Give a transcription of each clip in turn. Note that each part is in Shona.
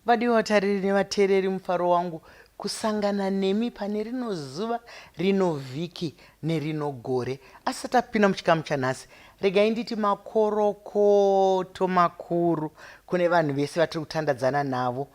Vadiwa vatariri nevateereri mufaro wangu kusangana nemi pane rino zuva, rino vhiki nerino gore. Asi tapinda muchikamu chanhasi, regai nditi makorokoto makuru kune vanhu vese vatiri kutandadzana navo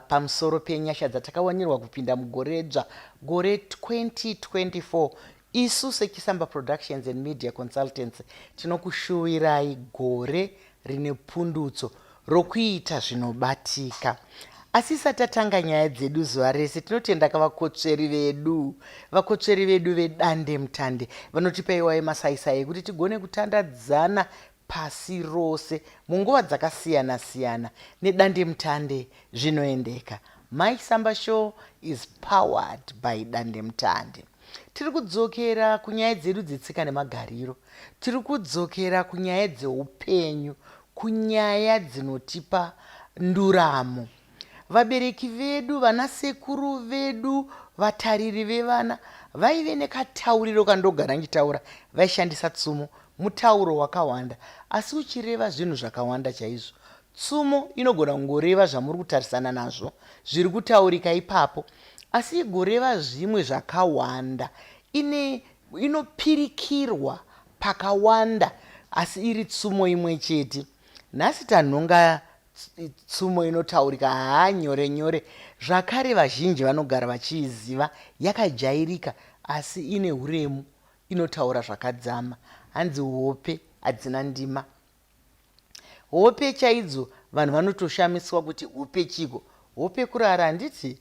pamusoro penyasha dzatakawanirwa kupinda mugore dzva, gore 2024. Isu seChisamba Productions and Media Consultancy tinokushuwirai gore rine pundutso rokuita zvinobatika. Asi isati tatanga nyaya dzedu zuva rese tinotenda kavakotsveri vedu, vakotsveri vedu vedandemutande vanotipa iwayo masaisai ekuti tigone kutandadzana pasi rose munguva dzakasiyana-siyana nedandemutande zvinoendeka. Mai Samba Show is powered by Dandemutande. Tiri kudzokera kunyaya dzedu dzetsika nemagariro. Tiri kudzokera kunyaya dzeupenyu, kunyaya dzinotipa nduramo. Vabereki vedu, vanasekuru vedu, vatariri vevana vaive nekatauriro kandogara ndichitaura, vaishandisa tsumo, mutauro wakawanda asi uchireva zvinhu zvakawanda chaizvo. Tsumo inogona kungoreva zvamuri kutarisana nazvo zviri kutaurika ipapo asi igoreva zvimwe zvakawanda. Ine inopirikirwa pakawanda asi iri tsumo imwe chete. Nhasi tanhonga tsumo inotaurika haa nyore nyore zvakare vazhinji vanogara vachiiziva yakajairika asi ine uremu inotaura zvakadzama. Hanzi hope hadzina ndima. Hope chaidzo vanhu vanotoshamiswa kuti hope chiiko? Hope kurara handiti?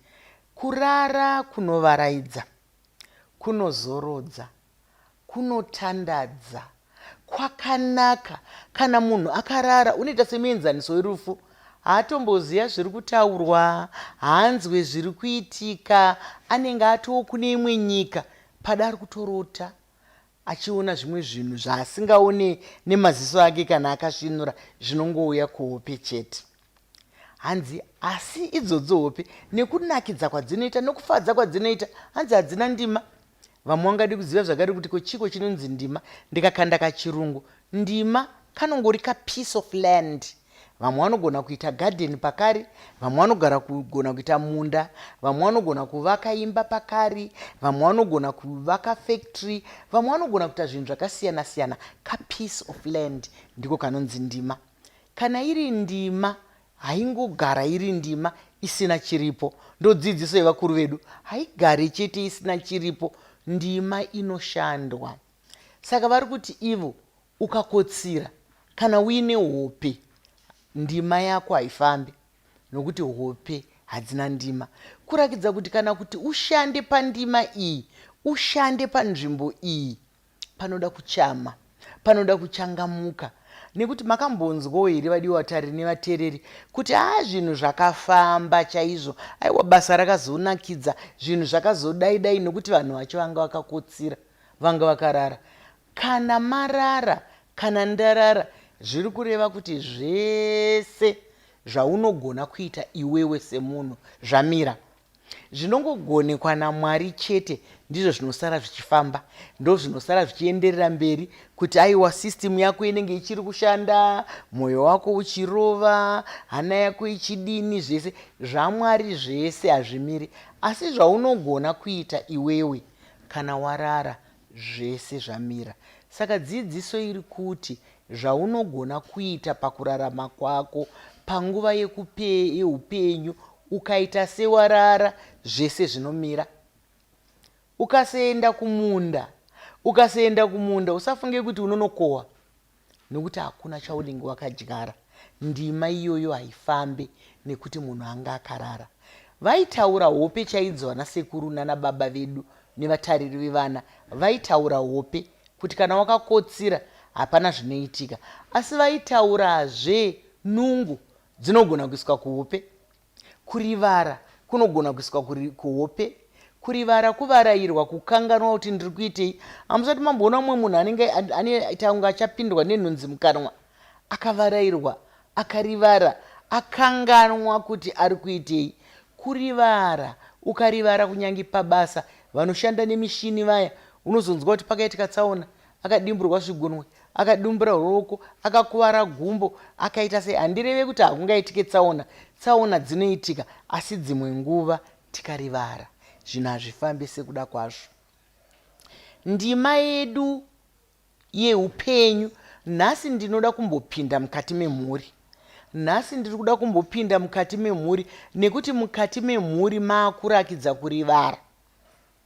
Kurara kunovaraidza, kunozorodza, kunotandadza, kwakanaka. Kana munhu akarara unoita semuenzaniso werufu. Haatomboziva zviri kutaurwa, haanzwe zviri kuitika, anenge atoo kune imwe nyika pada ari kutorota achiona zvimwe zvinhu zvaasingaone nemaziso ake kana akasvinura zvinongouya kuhope chete. Hanzi asi idzodzo hope nekunakidza kwadzinoita nokufadza kwadzinoita hanzi hadzina ndima. Vamwe vangade kuziva zvakare kuti ko chiko chinonzi ndima ndikakanda kachirungu ndima kanongori ka piece of land. Vamwe vanogona kuita garden pakari, vamwe vanogara kugona kuita munda, vamwe vanogona kuvaka imba pakari, vamwe vanogona kuvaka factory, vamwe vanogona kuita zvinhu zvakasiyana siyana. Ka piece of land ndiko kanonzi ndima. Kana iri ndima haingogara iri ndima isina chiripo. Ndodzidziso yevakuru vedu, haigare chete isina chiripo. Ndima inoshandwa. Saka vari kuti ivo ukakotsira kana uine hope ndima yako haifambi nokuti hope hadzina ndima. Kurakidza kuti kana kuti ushande pandima iyi, ushande panzvimbo iyi panoda kuchama, panoda kuchangamuka. Nekuti makambonzwawo here vadiwa vatariri nevatereri kuti haa zvinhu zvakafamba chaizvo, aiwa basa rakazonakidza, zvinhu zvakazodai dai nokuti vanhu vacho vanga vakakotsira, vanga vakarara. Kana marara kana ndarara zviri kureva kuti zvese zvaunogona kuita iwewe semunhu zvamira. Zvinongogonekwa naMwari chete ndizvo zvinosara zvichifamba, ndozvinosara zvichienderera mberi kuti aiwa system yako inenge ichiri kushanda, mwoyo wako uchirova, hana yako ichidini, zvese zvaMwari zvese hazvimiri. Asi zvaunogona kuita iwewe kana warara zvese zvamira. Saka dzidziso iri kuti zvaunogona kuita pakurarama kwako panguva yeupenyu ukaita sewarara zvese zvinomira. Ukasaenda kumunda, ukasaenda kumunda usafunge kuti unonokohwa nekuti hakuna chaunenge wakadyara. Ndima iyoyo haifambe nekuti munhu anga akarara. Vaitaura hope chaidzo vana sekuru nana baba vedu nevatariri vevana vaitaura hope kuti kana wakakotsira hapana zvinoitika asi vaitaurazve nungu dzinogona kuiswa kuhope. Kurivara kunogona kuiswa kuhope. Kurivara kuvarairwa, kukanganwa kuti ndiri kuitei. Hamusati mamboona mumwe munhu anenge anoita kunge achapindwa nenhunzi mukanwa akavarairwa, akarivara, akanganwa kuti ari kuitei. Kurivara, ukarivara kunyange pabasa, vanoshanda nemishini vaya, unozonzwa kuti pakaitika tsaona, akadimburwa zvigunwe, akadumbura ruoko, akakuvara gumbo, akaita sei. Handireve kuti hakungaitike tsaona. Tsaona dzinoitika asi dzimwe nguva tikarivara zvinhu hazvifambi sekuda kwazvo. Ndima yedu yeupenyu nhasi ndinoda kumbopinda mukati memhuri. Nhasi ndiri kuda kumbopinda mukati memhuri nekuti mukati memhuri maakurakidza kurivara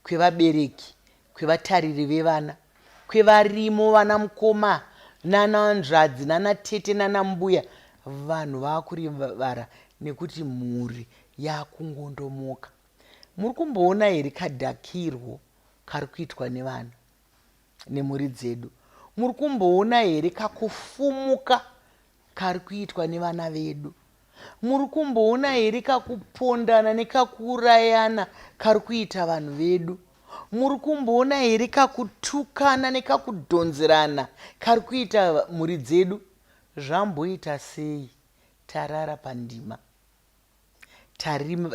kwevabereki, kwevatariri vevana, kwevarimo vana mukoma nana hanzvadzi nana tete nana mbuya. Vanhu vaakurivara nekuti mhuri yakungondomoka. Muri kumboona here kadhakirwo kari kuitwa nevana nemhuri dzedu? Muri kumboona here kakufumuka kari kuitwa nevana vedu? Muri kumboona here kakupondana nekakuurayana kari kuita vanhu vedu? Muri kumboona here kakutukana nekakudhonzerana kari kuita mhuri dzedu? Zvamboita sei tarara pandima?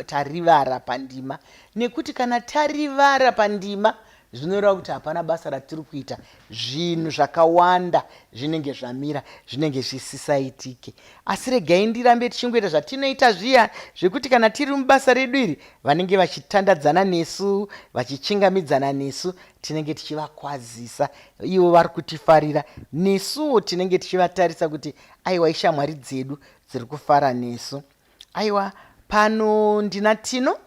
Tarivara pandima nekuti kana tarivara pandima zvinoreva kuti hapana basa ratiri kuita. Zvinhu zvakawanda zvinenge zvamira, zvinenge zvisisaitike. Asi regai ndirambe tichingoita zvatinoita zviya zvekuti kana tiri mubasa redu iri, vanenge vachitandadzana nesu, vachichingamidzana nesu, tinenge tichivakwazisa. Ivo vari kutifarira, nesuwo tinenge tichivatarisa kuti aiwa ishamwari dzedu dziri kufara nesu. Aiwa pano ndina Tino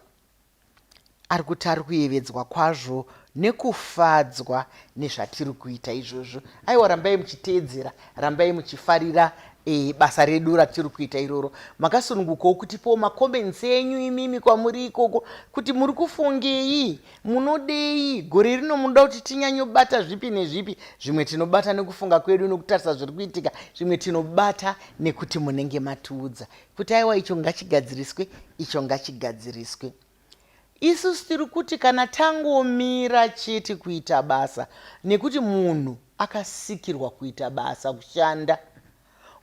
ari kuti ari kuyevedzwa kwazvo nekufadzwa nezvatiri kuita izvozvo. Aiwa rambai muchiteedzera, rambai muchifarira e, basa redu ratiri kuita iroro. Makasunungukawo kutipawo macomments enyu imimi kwamuri ikoko kuti muri kufungei, munodei gore rino, munoda kuti tinyanyobata zvipi nezvipi. Zvimwe tinobata nekufunga kwedu nekutarisa zviri kuitika, zvimwe tinobata nekuti munenge matiudza kuti aiwa icho ngachigadziriswe, icho ngachigadziriswe. Isusu tiri kuti kana tangomira chete kuita basa, nekuti munhu akasikirwa kuita basa, kushanda.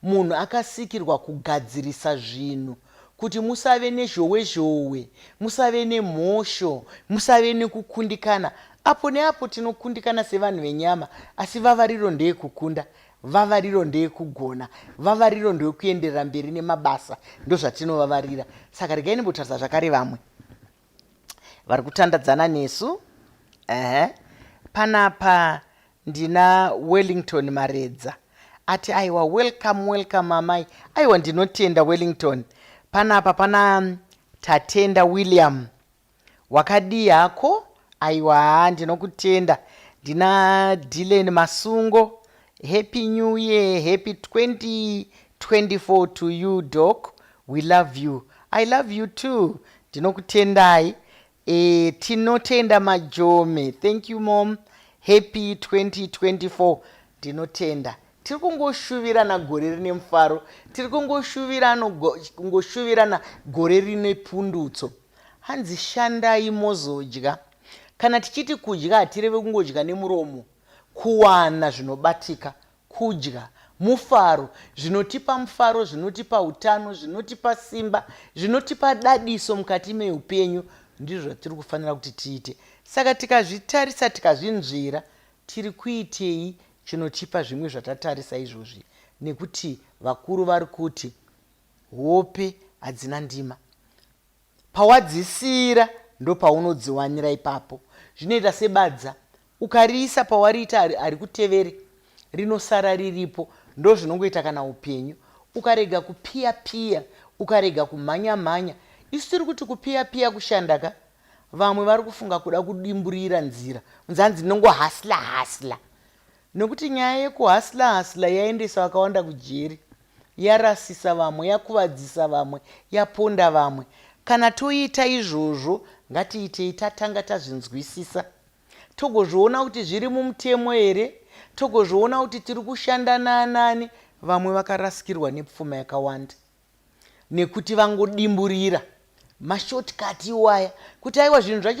Munhu akasikirwa kugadzirisa zvinhu kuti musave nezhowe zhowe, musave nemhosho, musave nekukundikana. Apo neapo tinokundikana sevanhu venyama, asi vavariro ndeyekukunda, vavariro ndeyekugona, vavariro ndeyekuenderera mberi nemabasa, ndozvatinovavarira. Saka regai ndimbotarisa zvakare vamwe vari kutandadzana nesu. Ehe, panapa ndina Wellington Maredza ati aiwa welcome, welcome amai. Aiwa ndinotenda Wellington. Panapa pana Tatenda William, wakadii hako? Aiwa ndinokutenda. Ndina Dylan Masungo, happy new year, happy 2024 to you doc, we love you. I love you too, ndinokutendai. Tinotenda Majome, thank you mom, happy 2024. Ndinotenda. Tiri kungoshuvirana gore rine mufaro, tiri kungoshuvirana gore rine pundutso. Hanzi shandai mozodya. Kana tichiti kudya hatireve kungodya nemuromo, kuwana zvinobatika, kudya mufaro, zvinotipa mufaro, zvinotipa utano, zvinotipa simba, zvinotipa dadiso mukati meupenyu, ndizvo zvatiri kufanira kuti tiite. Saka tikazvitarisa tikazvinzvera, tiri kuitei chinotipa zvimwe zvatatarisa izvozvi? Nekuti vakuru vari kuti hope hadzina ndima. Pawadzisiira ndopaunodziwanira ipapo. Zvinoita sebadza, ukariisa pawariita harikuteveri, rinosara riripo. Ndozvinongoita kana upenyu. Ukarega kupiya piya, ukarega kumhanya mhanya. Isu tiri kuti kupiya piya kushanda ka? Vamwe vari kufunga kuda kudimburira nzira. Unzi hanzi ndinongohasla hasla. Nekuti nyaya yekuhasla hasla yaendesa vakawanda kujeri. Yarasisa vamwe, yakuvadzisa vamwe, yaponda vamwe. Kana toita izvozvo, ngatiitei tatanga tazvinzwisisa. Togozviona kuti zviri mumutemo here, togozviona kuti tiri kushanda naanani. Vamwe vakarasikirwa nepfuma yakawanda nekuti vangodimburira mashortcut iwaya kuti aiwa zvinhu zvacho.